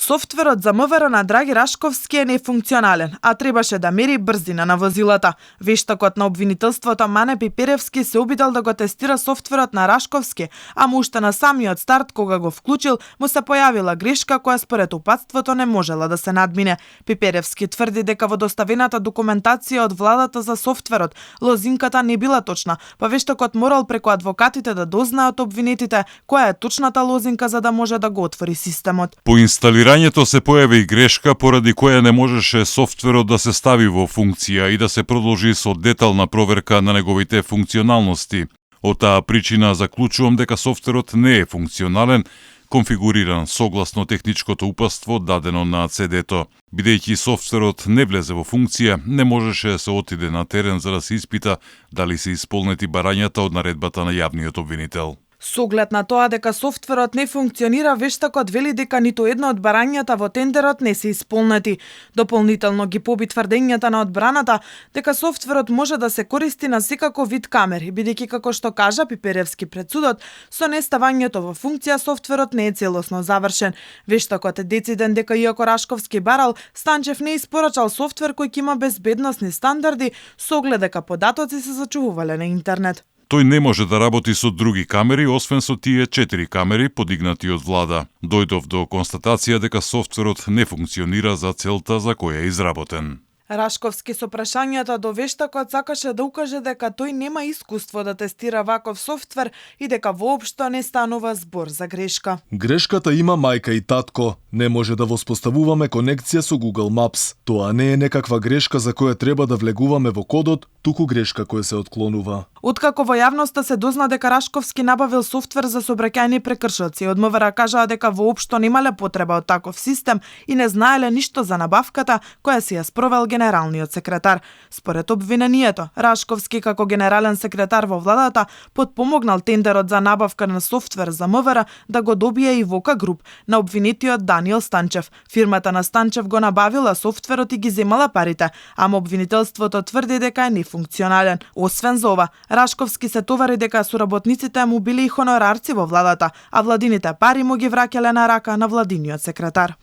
Софтверот за МВР на Драги Рашковски е нефункционален, а требаше да мери брзина на возилата. Вештакот на обвинителството Мане Пиперевски се обидел да го тестира софтверот на Рашковски, ама уште на самиот старт кога го вклучил, му се појавила грешка која според упатството не можела да се надмине. Пиперевски тврди дека во доставената документација од владата за софтверот лозинката не била точна, па вештакот морал преку адвокатите да дознаат обвинетите која е точната лозинка за да може да го отвори системот. По инсталирањето се појави и грешка поради која не можеше софтверот да се стави во функција и да се продолжи со детална проверка на неговите функционалности. Од таа причина заклучувам дека софтверот не е функционален, конфигуриран согласно техничкото упатство дадено на CD-то. Бидејќи софтверот не влезе во функција, не можеше да се отиде на терен за да се испита дали се исполнети барањата од наредбата на јавниот обвинител. Со оглед на тоа дека софтверот не функционира, вештакот вели дека ниту едно од барањата во тендерот не се исполнети. Дополнително ги поби тврдењата на одбраната дека софтверот може да се користи на секако вид камери, бидејќи како што кажа Пиперевски пред судот, со неставањето во функција софтверот не е целосно завршен. Вештакот е дециден дека иако Рашковски барал, Станчев не испорачал софтвер кој ќе има безбедносни стандарди, со оглед дека податоци се зачувувале на интернет. Тој не може да работи со други камери, освен со тие 4 камери подигнати од влада. Дојдов до констатација дека софтверот не функционира за целта за која е изработен. Рашковски со прашањата до вештакот сакаше да укаже дека тој нема искуство да тестира ваков софтвер и дека воопшто не станува збор за грешка. Грешката има мајка и татко. Не може да воспоставуваме конекција со Google Maps. Тоа не е некаква грешка за која треба да влегуваме во кодот, туку грешка која се отклонува. Откако во јавноста се дозна дека Рашковски набавил софтвер за сообраќајни прекршоци, од МВР кажаа дека воопшто немале потреба од таков систем и не знаеле ништо за набавката која си ја спровел генералниот секретар. Според обвинението, Рашковски како генерален секретар во владата подпомогнал тендерот за набавка на софтвер за МВР да го добие и Вока Груп на обвинетиот Даниел Станчев. Фирмата на Станчев го набавила софтверот и ги земала парите, ама обвинителството тврди дека е нефункционален. Освен за ова, Рашковски се товари дека соработниците му били и хонорарци во владата, а владините пари му ги враќале на рака на владиниот секретар.